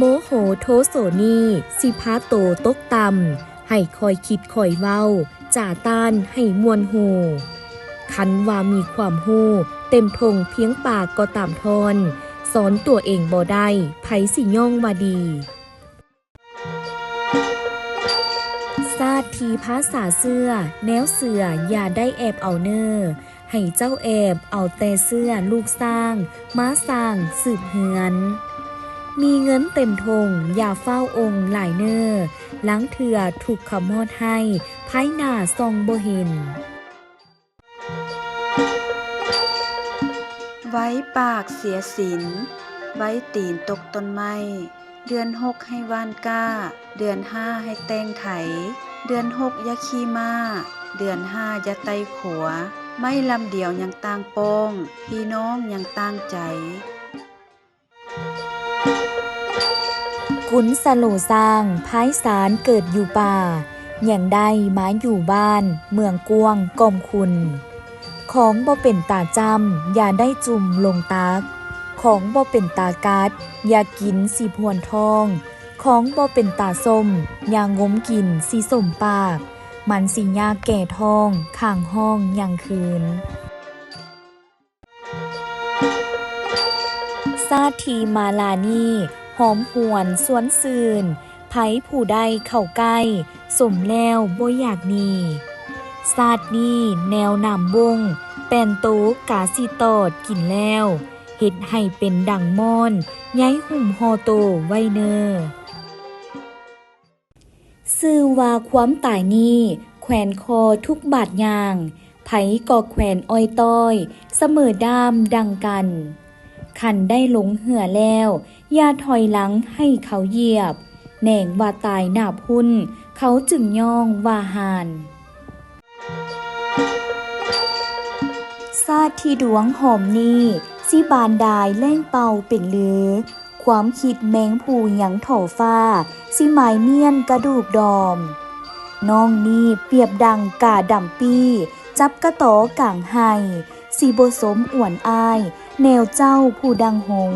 ໂມໂຫໂທໂສນີ້ ຊິພາໂຕຕົກຕ່ຳ, ໃຫ້ຄອຍຄິດຄອຍເວົ້າ, ຈາຕ້ານໃຫ້ມ່ວນຫູ. ຄັນວ່າມີຄວາມຮູ້ເຕັມຖົງພຽງປາກກໍຕາມທ່ອນ, ສອນຕົວເອງບໍ່ໄດ້, ໃຜຊິຍ້ອງວ່າດີ? ຊາດທີ່ພາສາເຊື່ອ, ແນວເຊື່ອຢ່າໄດ້ແອບເອົາເນີ, ໃຫ້ເຈົ້າແອບເອົາແຕ່ເຊື້ອລູກຊ້າງມາສ້າງສືບເຮືອນ. ມີເງິນເຕັມຖົງຢ່າຟ້າວອົ່ງຫຼາຍເນີ, ລາງເທື່ອທຸກຂະມອດໄຫ້, ພາຍໜ້າສ່ອງບໍ່ເຫັນ. ໄວປາກເສຍສິນ, ໄວຕີນຕົກຕົ້ນໄມ້. ເດືອນຫົກໃຫ້ຫວ່ານກ້າ, ເດືອນຫ້າໃຫ້ແຕ່ງໄຖ, ເດືອນຫົກຢ່າຂີ່ມ້າ, ເດືອນຫ້າຢ່າໄຕ່ຂົວ. ໄມ້ລຳດຽວຍັງຕ່າງປ້ອງ, ພີ່ນ້ອງຍັງຕ່າງໃຈ. ກຸນສະໂຫຼຊ້າງພາຍສານເກີດຢູ່ປ່າ, ຍັງໄດ້ມາຢູ່ບ້ານເມືອງກວ້າງກ່ອມຄຸນ. ຂອງບໍ່ເປັນຕາຈ້ຳຢ່າໄດ້ຈຸ່ມລົງຕັກ, ຂອງບໍ່ເປັນຕາກັດຢ່າກິນຊິພວນທ້ອງ, ຂອງບໍ່ເປັນຕາສົ້ມຢ່າງົມກິນຊິສົ້ມປາກ, ມັນຊິຍາກແກ່ທ້ອງຂ້າງຫ້ອງຍັງຄືນ. ຊາດທີ່ມາລານີ້ຫອມຫວນຊວນຊື່ນ, ໃຜຜູ້ໃດເຂົ້າໃກ້ ສົມແລ້ວບໍ່ຢາກໜີ. ຊາດນີ້ແນວນ້ຳບົ້ງ, ແປນໂຕກາຊິຕອດກິນແລ້ວ, ເຮັດໃຫ້ເປັນດັ່ງມ່ອນ, ໃຍຫຸ້ມຫໍ່ໂຕໄວ້ເນີ. ຊື່ວ່າຄວາມຕາຍນີ້ແຂວນຄໍທຸກບາດຍ່າງ, ໃຜກໍແຂວນອ້ອຍຕ້ອຍສະເໝີດ້າມດັ່ງກັນ. ຄັນໄດ້ລົງເຮືອແລ້ວ ຢ່າຖອຍຫຼັງໃຫ້ເຂົາຢຽບ, ແໜງວ່າຕາຍໜ້າພຸ້ນ ເຂົາຈຶ່ງຍ້ອງວ່າຫ່ານ. ຊາດທີ່ດວງຫອມນີ້ ຊິບານດາຍແລ້ງເປົ່າເປັນລື, ຄວາມຄິດແມງຜູ້ຍັງທໍ້ຟ້າ ຊິໝາຍມ້ຽນກະດູກດອມ. ນ້ອງນີ້ປຽບດັ່ງກາດຳປີ້ ຈັບກະຕໍກາງໄຮ່, ຊິບໍ່ສົມອວນອ້າຍ ແນວເຈົ້າຜູ້ດັ່ງຫົງ.